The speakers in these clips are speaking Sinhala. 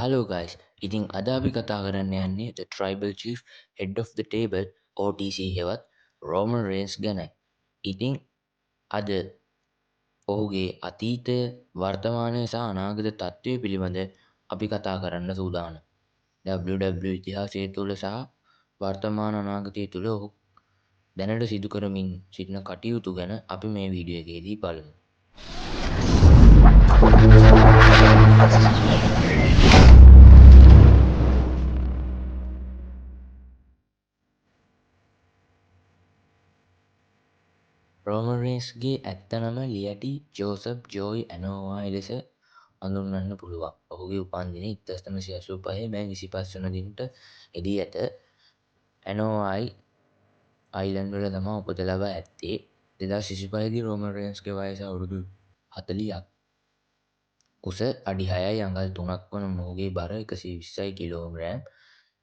හලෝ ගයිස්, ඉතින් අද අපි කතා කරන්න යන්නේ The Tribal Chief, Head of the Table, OTC හෙවත් රෝමන් රේන්ස් ගැනයි. ඉතින් අද ඔහුගේ අතීතය, වර්තමානය සහ අනාගත තත්ත්වය පිළිබඳ අපි කතා කරන්න සූදානම්. WWE ඉතිහාසය තුළ සහ වර්තමාන අනාගතය තුළ ඔහු දැනට සිදු කරමින් සිටින කටයුතු ගැන අපි මේ වීඩියෝ එකේදී බලමු. රෝමන් රේන්ස්ගේ ඇත්ත නම ලියටි ජෝසප් ජෝයි ඇනෝවායි ලෙස හඳුන්වන්න පුළුවන්. ඔහුගේ උපන්දිනය 1985 මැයි 25 වන දිනට එදී ඇත. ඇනෝවායි අයිලන්ඩ් වල තමා උපත ලබා ඇත්තේ. 2025 දී රෝමන් රේන්ස්ගේ වයස අවුරුදු 40ක්. උස අඩි 6යි අඟල් 3ක් වන මොහුගේ බර 120 කිලෝග්‍රෑම්.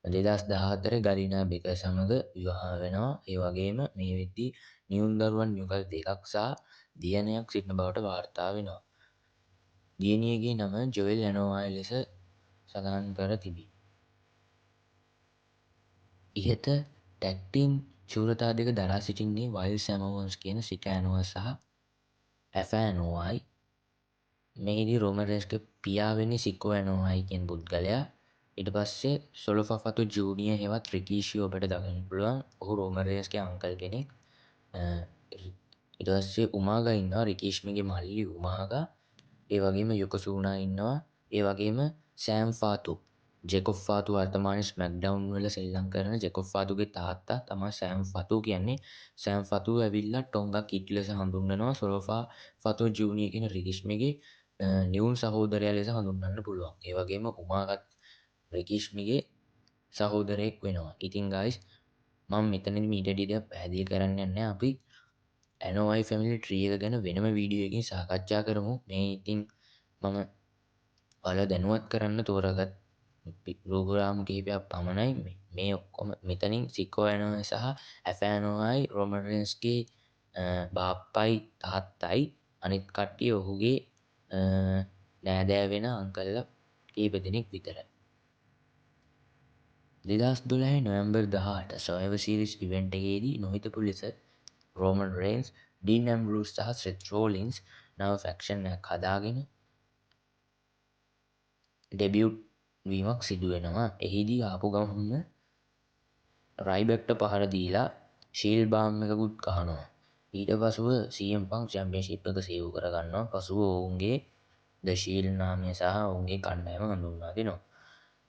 2014 ගලිනා බෙකර් සමග විවාහ වෙනවා. ඒ වගේම මේ වෙද්දී නියුන් දරුවන් යුගල් දෙකක් සහ දියණියක් සිටින බවට වාර්තා වෙනවා. දියණියගේ නම ජොයල් ඇනෝවායි ලෙස සඳහන් කර තිබේ. ඉහත ටැග් ටීම් ශූරතා දෙක දරා සිටින්නේ වයිල්ඩ් සැමෝවන්ස් කියන සිකා ඇනෝවා සහ ඇෆා ඇනෝවායි. මෙහිදී රෝමන් රේන්ස්ගේ පියා වෙන්නේ සිකෝ ඇනෝවායි කියන පුද්ගලයා. ඊට පස්සේ සොලොෆා ෆතු ජූනියර් හෙවත් රිකීෂි ඔබට දකින්න පුළුවන්. ඔහු රෝමන් රේන්ස්ගේ අංකල් කෙනෙක්. ඊට පස්සේ උමාගා ඉන්නවා, රිකීෂ්මිගේ මල්ලි උමාගා. ඒ වගේම යොකසූනා ඉන්නවා. ඒ වගේම සෑම් ෆාතු, ජෙකොබ් ෆාතු වර්තමානයේ ස්මැක්ඩවුන් වල සෙල්ලම් කරන ජෙකොබ් ෆාතුගේ තාත්තා තමයි සෑම් ෆාතු කියන්නේ. සෑම් ෆාතු ඇවිල්ලා ටොංගා කිඩ් ලෙස හඳුන්වනවා. සොලොෆා ෆාතු ජූනියර් කියන රිකීෂ්මිගේ නිවුන් සහෝදරයා ලෙස හඳුන්වන්න පුළුවන්. ඒ වගේම උමාගත් රිකීෂ්මිගේ සහෝදරයෙක් වෙනවා. ඉතින් ගයිස්, මම මෙතනදි මීට වැඩි දෙයක් පැහැදිලි කරන්න යන්නේ. අපි ඇනෝවයි ෆැමිලි ට්‍රී එක ගැන වෙනම වීඩියෝ එකකින් සාකච්ඡා කරමු. මේ ඉතින් මම ඔයාලා දැනුවත් කරන්න තෝරාගත් ප්‍රෝග්‍රෑම් කිහිපයක් පමණයි. මේ ඔක්කොම මෙතනින් සිකෝ ඇනෝයි සහ ඇෆා ඇනෝයි රෝමන් රේන්ස්ගේ බාප්පයි තාත්තයි, අනිත් කට්ටිය ඔහුගේ නෑදෑ වෙන අංකල්ලා කීප දෙනෙක් විතරයි. 2012 නොවැම්බර් 18 සර්වයිවර් සීරීස් ඉවෙන්ට් එකේදී නොහිතපු ලෙස රෝමන් රේන්ස්, ඩීන් ඇම්බ්‍රෝස් සහ සෙත් රෝලින්ස් නව ෆැක්ෂන් එකක් හදාගෙන ඩෙබියුට් වීමක් සිදු වෙනවා. එහිදී ආපු ගමන්ම රයිබැක්ට පහර දීලා ෂීල්ඩ් බාම් එකකුත් ගහනවා. ඊට පසුව CM Punk championship එක සේව් කරගන්නවා. පසුව ඔවුන්ගේ The Shield නාමය සහ ඔවුන්ගේ කණ්ඩායම හඳුන්වා දෙනවා.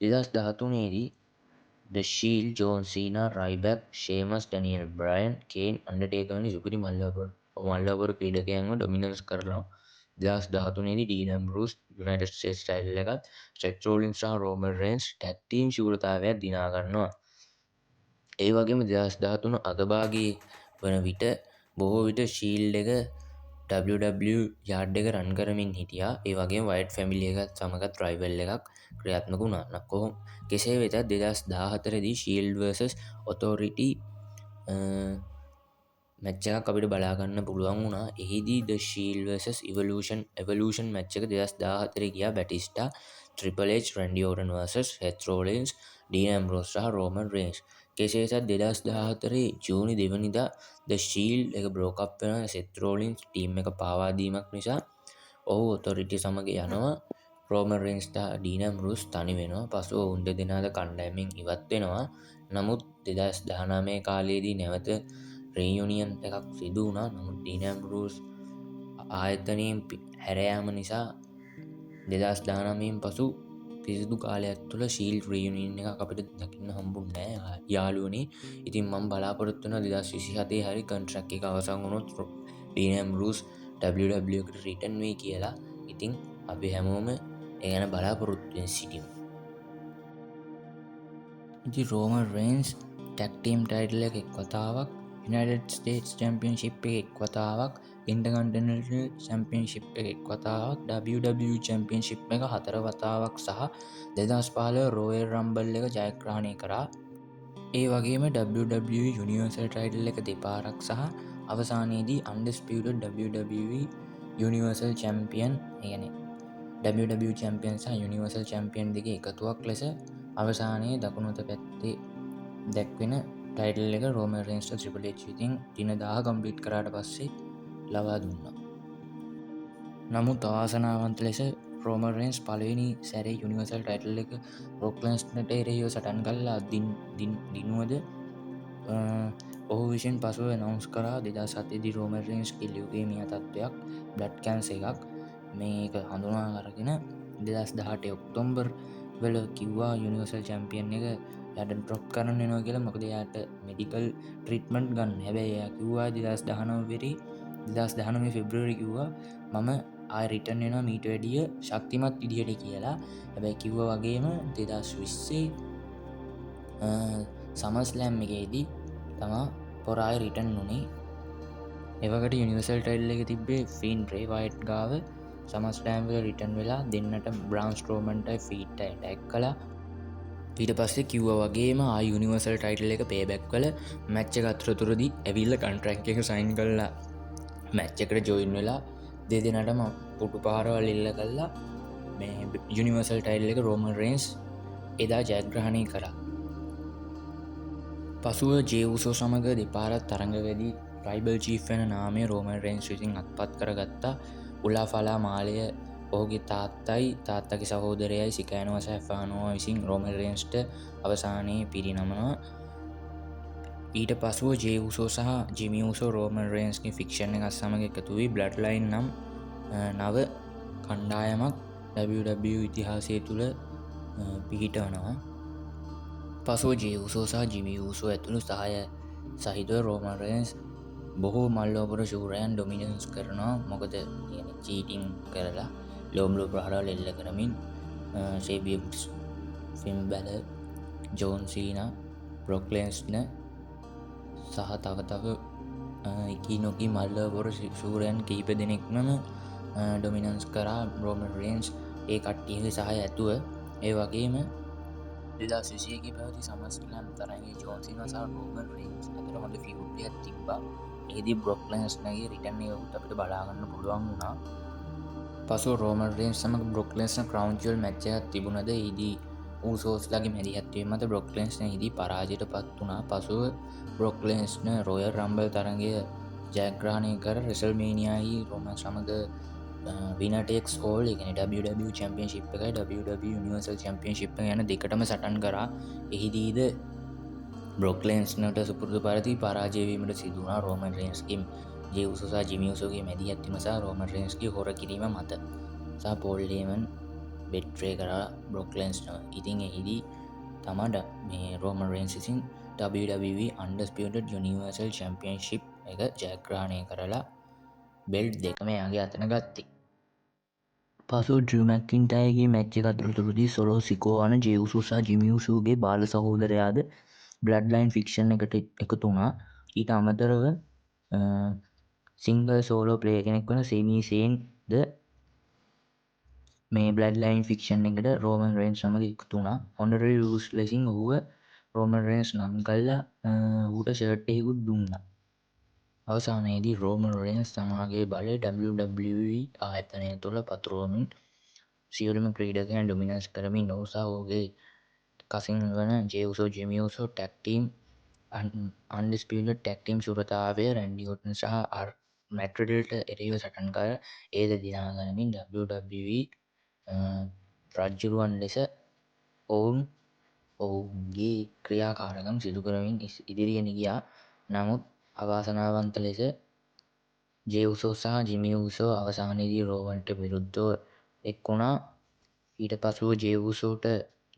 2013 දී The Shield, John Cena, Ryback, Sheamus, Daniel Bryan, Kane, Undertaker වැනි සුපිරි මල්ලවපුර ක්‍රීඩකයන්ව ඩොමිනන්ස් කරනවා. 2013 දී Dean Ambrose United States title එකත් සෙත් රෝලින්ස් සහ රෝමන් රේන්ස් ටැග් ටීම් ශූරතාවයත් දිනා ගන්නවා. ඒ වගේම 2013 අගභාගයේ වන විට බොහෝ විට ෂීල්ඩ් එක WWE yard එක රන් කරමින් හිටියා. ඒ වගේම වයිට් ෆැමිලි එකත් සමගත් රයිවල් එකක් ක්‍රියාත්මක වුණා. කොහොම කෙසේ වෙතත් 2014 දී ෂීල්ඩ් වර්සස් ඔතොරිටි මැච් එකක් අපිට බලා ගන්න පුළුවන් වුණා. එහිදී The Shield versus Evolution match එක 2014 ගියා Batista, Triple H, Randy Orton versus Seth Rollins, Dean Ambrose සහ රෝමන් රේන්ස්. කෙසේ වෙතත් 2014 ජූනි දෙවනිදා The Shield එක බ්‍රෝක් අප් වෙනවා. Seth Rollins team එක පාවා දීමක් නිසා ඔහු ඔතොරිටි සමග යනවා. රෝමන් රේන්ස් සහ ඩීන් ඇම්බ්‍රෝස් තනි වෙනවා. පසුව ඔවුන් දෙදෙනාද කණ්ඩායමෙන් ඉවත් වෙනවා. නමුත් 2019 කාලයේදී නැවත රීයුනියන් එකක් සිදු වුණා. නමුත් ඩීන් ඇම්බ්‍රෝස් ආයතනයෙන් හැර යාම නිසා 2019 පසු කිසිදු කාලයක් තුළ ෂීල්ඩ් රීයුනියන් එකක් අපිට දකින්න හම්බුන්නේ නෑ යාළුවනේ. ඉතින් මම බලාපොරොත්තු වෙනවා 2027 හරි කොන්ට්‍රැක්ට් එක අවසන් වුණොත් ඩීන් ඇම්බ්‍රෝස් WWE එකට රිටර්න් වෙයි කියලා. ඉතින් අපි හැමෝම ඒ ගැන බලාපොරොත්තු වෙන සිටිමු. ඉතින් Roman Reigns tag team title එක එක් වතාවක්, යුනයිටඩ් ස්ටේට්ස් චැම්පියන්ෂිප් එක එක් වතාවක්, ඉන්ටර්කොන්ටිනෙන්ටල් චැම්පියන්ෂිප් එක එක් වතාවක්, WWE championship එක 4 වතාවක් සහ 2015 රොයල් රම්බල් එක ජයග්‍රහණය කරා. ඒ වගේම WWE universal title එක දෙපාරක් සහ අවසානයේදී අන්ඩිස්පියුටඩ් WWE universal champion, ඒ කියන්නේ WWE චැම්පියන් සහ යුනිවර්සල් චැම්පියන් දෙකේ එකතුවක් ලෙස අවසානයේ දකුණු අත පැත්තේ දැක්වෙන ටයිටල් එක රෝමන් රේන්ස්ට ට්‍රිපල් එච් විසින් දින 1000 කම්ප්ලීට් කරාට පස්සේ ලබා දුන්නා. නමුත් අවාසනාවන්ත ලෙස රෝමන් රේන්ස් පළවෙනි සැරේ යුනිවර්සල් ටයිටල් එක බ්‍රොක් ලෙස්නර්ට එරෙහිව සටන් කළා දිනුවද ඔහු විසින් පසුව ඇනවුන්ස් කරා 2007 දී රෝමන් රේන්ස්ගේ ලියුකේමියා තත්ත්වයක්, බ්ලඩ් කැන්සර් එකක්. මේක හඳුනා අරගෙන 2018 ඔක්තෝබර් වල කිව්වා යුනිවර්සල් චැම්පියන් එක එයාට ඩ්‍රොප් කරන්න වෙනවා කියලා. මොකද එයාට මෙඩිකල් ට්‍රීට්මන්ට් ගන්න. හැබැයි එයා කිව්වා 2019 පෙබ්‍රුවරි කිව්වා මම ආයෙ රිටර්න් වෙනවා මීට වැඩිය ශක්තිමත් විදිහට කියලා. හැබැයි කිව්වා වගේම 2020 සමර් ස්ලෑම් එකේදී තමා පොර ආයෙ රිටර්න් වුණේ. එවකට යුනිවර්සල් ටයිටල් එක තිබ්බේ ෆින් බ්‍රේ වයට් ගාව. සමර් ස්ලෑම් වල රිටර්න් වෙලා දෙන්නට බ්‍රාන් ස්ට්‍රෝමන්ටයි ෆීට්ටයි ඇටැක් කළා. ඊට පස්සේ කිව්වා වගේම ආයි යුනිවර්සල් ටයිටල් එක පේබැක් වල මැච් එක අතරතුරදී ඇවිල්ලා කොන්ට්‍රැක්ට් එක සයින් කරලා මැච් එකට ජොයින් වෙලා දෙදෙනාටම පුටු පාරවල් එල්ල කළා. මේ යුනිවර්සල් ටයිටල් එක රෝමන් රේන්ස් එදා ජයග්‍රහණය කරා. පසුව ජේ උසෝ සමග දෙපාරක් තරඟ වැදී ට්‍රයිබල් චීෆ් වෙන නාමය රෝමන් රේන්ස් විසින් අත්පත් කරගත්තා. උලා ෆලා මාලය ඔහුගේ තාත්තයි තාත්තගේ සහෝදරයයි සිකෑනෝ සහ ඇෆානෝ විසින් රෝමන් රේන්ස්ට අවසානයේ පිරිනමනවා. ඊට පසුව ජේ උසෝ සහ ජිමි උසෝ රෝමන් රේන්ස්ගේ ෆික්ෂන් එකත් සමග එකතු වී බ්ලඩ් ලයින් නම් නව කණ්ඩායමක් WWE ඉතිහාසය තුළ පිහිටවනවා. පසුව ජේ උසෝ සහ ජිමි උසෝ ඇතුළු සහාය සහිතව රෝමන් රේන්ස් බොහෝ මල්ලෝපුර ශූරයන් ඩොමිනන්ස් කරනවා. මොකද චීටිං කරලා ලෝම්ලෝ ප්‍රහාරවල එල්ල කරමින් ෂේවියර් වුඩ්ස්, ෆින් බැලර්, ජෝන් සීනා, බ්‍රොක් ලෙස්නර් සහ තව තව එකී නොකී මල්ලෝපුර ශූරයන් කිහිප දෙනෙක්මම ඩොමිනන්ස් කරා රෝමන් රේන්ස් ඒ කට්ටියගේ සහාය ඇතුව. ඒ වගේම 2021 පැවති සමර් ස්ලෑම් තරගයේ ජෝන් සීනා සහ රෝමන් රේන්ස් අතර හොඳ ෆියුඩ් එකක් තිබ්බා. එහිදී බ්‍රොක් ලෙස්නර්ගේ රිටර්න් එකකුත් අපිට බලා ගන්න පුළුවන් වුණා. පසුව රෝමන් රේන්ස් සමග බ්‍රොක් ලෙස්නර් ක්‍රවුන් ජුවල් මැච් එකක් තිබුණද එහිදී ඌසෝස්ලාගේ මැදිහත් වීම මත බ්‍රොක් ලෙස්නර් එහිදී පරාජයට පත් වුණා. පසුව බ්‍රොක් ලෙස්නර් රොයල් රම්බල් තරගය ජයග්‍රහණය කර රෙසල්මේනියාහි රෝමන් සමග විනර් ටේක්ස් ඕල්, ඒ කියන්නේ WWE championship එකයි WWE universal championship එක යන දෙකටම සටන් කරා. එහිදීද බ්‍රොක් ලෙස්නර්ට සුපුරුදු පරිදි පරාජය වීමට සිදු වුණා රෝමන් රේන්ස්ගේ ජේ උසෝ සහ ජිමි උසෝගේ මැදිහත් වීම සහ රෝමන් රේන්ස්ගේ හොර කිරීම මත සහ පෝල් හේමන් බෙට්‍රේ කරා බ්‍රොක් ලෙස්නර්. ඉතින් එහිදී තමා මේ රෝමන් රේන්ස් විසින් WWE Undisputed Universal Championship එක ජයග්‍රහණය කරලා බෙල්ට් දෙකම එයාගේ අතට ගත්තේ. පසුව ඩ්‍රිව් මැකින්ටයර්ගේ මැච් එක අතරතුරදී සොලෝ සිකෝවා වන ජේ උසෝ සහ ජිමි උසෝගේ බාල සහෝදරයාද බ්ලඩ් ලයින් ෆික්ෂන් එකට එකතු වුණා. ඊට අමතරව සිංගල් සෝලෝ ප්ලේයර් කෙනෙක් වන සෙමි සේන් ද මේ බ්ලඩ් ලයින් ෆික්ෂන් එකට රෝමන් රේන්ස් සමග එකතු වුණා. ඔනරරි රූස් ලෙසින් ඔහුව රෝමන් රේන්ස් නම් කළා ඔහුට ෂර්ට් එකකුත් දුන්නා. අවසානයේදී රෝමන් රේන්ස් තමාගේ බලය WWE ආයතනය තුළ පතුරවමින් සියලුම ක්‍රීඩකයන් ඩොමිනන්ස් කරමින් ඔහු සහ ඔහුගේ කසින් වන Jey Uso Jimmy Uso tag team undisputed tag team ශූරතාවය රැන්ඩි ඕටන් සහ මැට් රිඩල්ට එරෙහිව සටන් කර ඒද දිනා ගනිමින් WWE රජ්ජුරුවන් ලෙස ඔවුන් ඔවුන්ගේ ක්‍රියාකාරකම් සිදු කරමින් ඉදිරියට ගියා. නමුත් අවාසනාවන්ත ලෙස ජේ උසෝ සහ ජිමි උසෝ අවසානයේදී රෝමන්ට විරුද්ධව එක් වුණා. ඊට පසුව ජේ උසෝට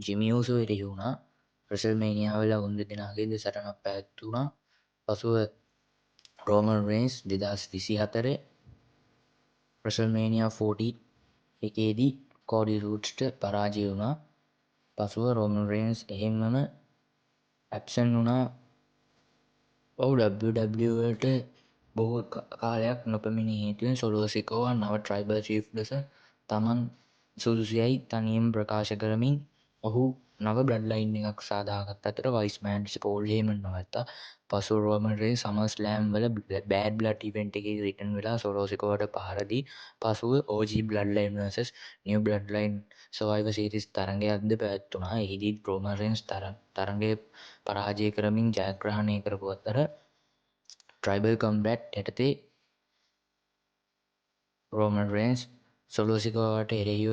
ජිමි උසෝ එරෙහි වුණා. රෙසල්මේනියා වල ඔවුන් දෙදෙනාගේද සටනක් පැවැත්වුණා. පසුව රෝමන් රේන්ස් 2024 රෙසල්මේනියා 40 එකේදී කෝඩි රෝඩ්ස්ට පරාජය වුණා. පසුව රෝමන් රේන්ස් එහෙම්මම ඇබ්සන්ට් වුණා. ඔහු WWE වලට බොහෝ කාලයක් නොපැමිණි හේතුවෙන් සොලෝ සිකෝවා නව ට්‍රයිබල් චීෆ් ලෙස තමන් සුදුසුයැයි තනියම ප්‍රකාශ කරමින් ඔහු නව බ්ලඩ් ලයින් එකක් සාදාගත්ත අතර වයිස් මෑන් ලෙස පෝල් හේමන් නවත්තා. පසුව රෝමන් රේන්ස් සමර් ස්ලෑම් වල බෑඩ් බ්ලඩ් ඉවෙන්ට් එකේ රිටර්න් වෙලා සොලෝ සිකෝවට පහර දී පසුව OG blood line vs New blood line සර්වයිවර් series තරගයක්ද පැවැත්වුණා. එහිදී රෝමන් රේන්ස් තරගය පරාජය කරමින් ජයග්‍රහණය කරපු අතර ට්‍රයිබල් කොම්බැට් යටතේ රෝමන් රේන්ස් සොලෝ සිකෝවට එරෙහිව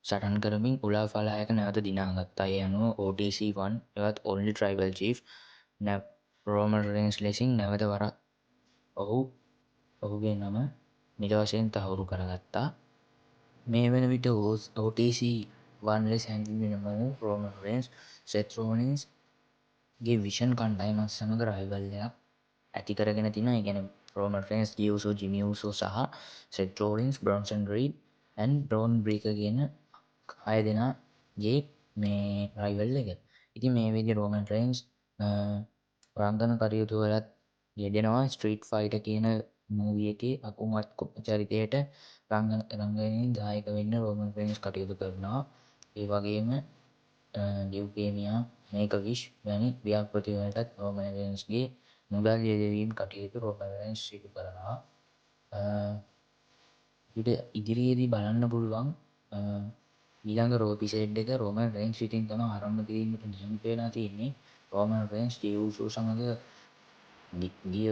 සටන් කරමින් උලා ෆලායක නැවත දිනාගත්තා. ඒ අනුව OTC1 එවත් Only Tribal Chief Roman Reigns ලෙසින් නැවත වරක් ඔහු ඔහුගේ නම නිල වශයෙන් තහවුරු කරගත්තා. මේ වන විට OTC1 ලෙස හැඳින්වෙන වන රෝමන් රේන්ස් සෙත් රෝලින්ස් ගේ විෂන් කණ්ඩායමත් සමග රයිවල් එකක් ඇති කරගෙන තිනවා. ඒ කියන්නේ Roman rains, J Uso, Jimmy උසෝ සහ සෙත් රෝලින්ස්, බ්‍රොන්සන් රීඩ් ඇන්ඩ් බ්‍රෝන් බ්‍රේකර් කියන හය දෙනාගේ මේ රයිවල් එක. ඉතින් මේ විදිහට රෝමන් රේන්ස් රංගන කටයුතු වලත් යෙදෙනවා. ස්ට්‍රීට් ෆයිටර් කියන මූවි එකේ අකුමත් චරිතයට රංගනයෙන් දායක වෙන්න රෝමන් රේන්ස් කටයුතු කරනවා. ඒ වගේම ලියුකේමියා, මේක් අ විෂ් වැනි ව්‍යාපෘති වලටත් රෝමන් රේන්ස්ගේ මුදල් යෙදවීම් කටයුතු රෝමන් රේන්ස් සිදු කරනවා. අපිට ඉදිරියේදී බලන්න පුළුවන් ඊළඟ රෝ එපිසෝඩ් එක රෝමන් රේන්ස් විසින් තමයි ආරම්භ කිරීමට නියමිත වෙලා තියෙන්නේ. රෝමන් රේන්ස් ජේ උසෝ සමග ගිය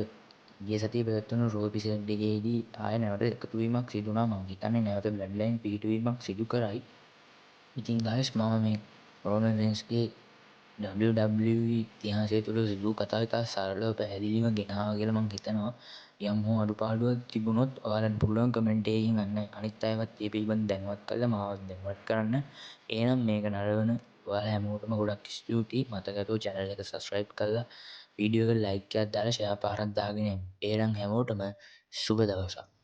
ගිය සතියේ පැවැත්වුණු රෝ එපිසෝඩ් එකේදී ආය නැවත එකතු වීමක් සිදු වුණා. මම හිතන්නේ නැවත බ්ලඩ් ලයින් පිහිටුවීමක් සිදු කරයි. ඉතින් ගයිස්, මම මේ රෝමන් රේන්ස්ගේ WWE ඉතිහාසය තුළ සිදු වූ කතාව ඉතා සරලව පැහැදිලිව ගෙනාවා කියලා මං හිතනවා. යම් හෝ අඩුපාඩුවක් තිබුණොත් ඔයාලට පුළුවන් කමෙන්ට් එකකින් අන්න අනිත් අයවත් ඒ පිළිබඳ දැනුවත් කරලා මාවත් දැනුවත් කරන්න. එහෙනම් මේක නරඹන ඔයාලා හැමෝටම ගොඩක් ස්තුතියි. මතක ඇතුව චැනල් එක සබ්ස්ක්‍රයිබ් කරලා වීඩියෝ එකට ලයික් එකක් දාලා ෂෙයා පාරක් දාගෙන යන්න. එහෙනම් හැමෝටම සුබ දවසක්.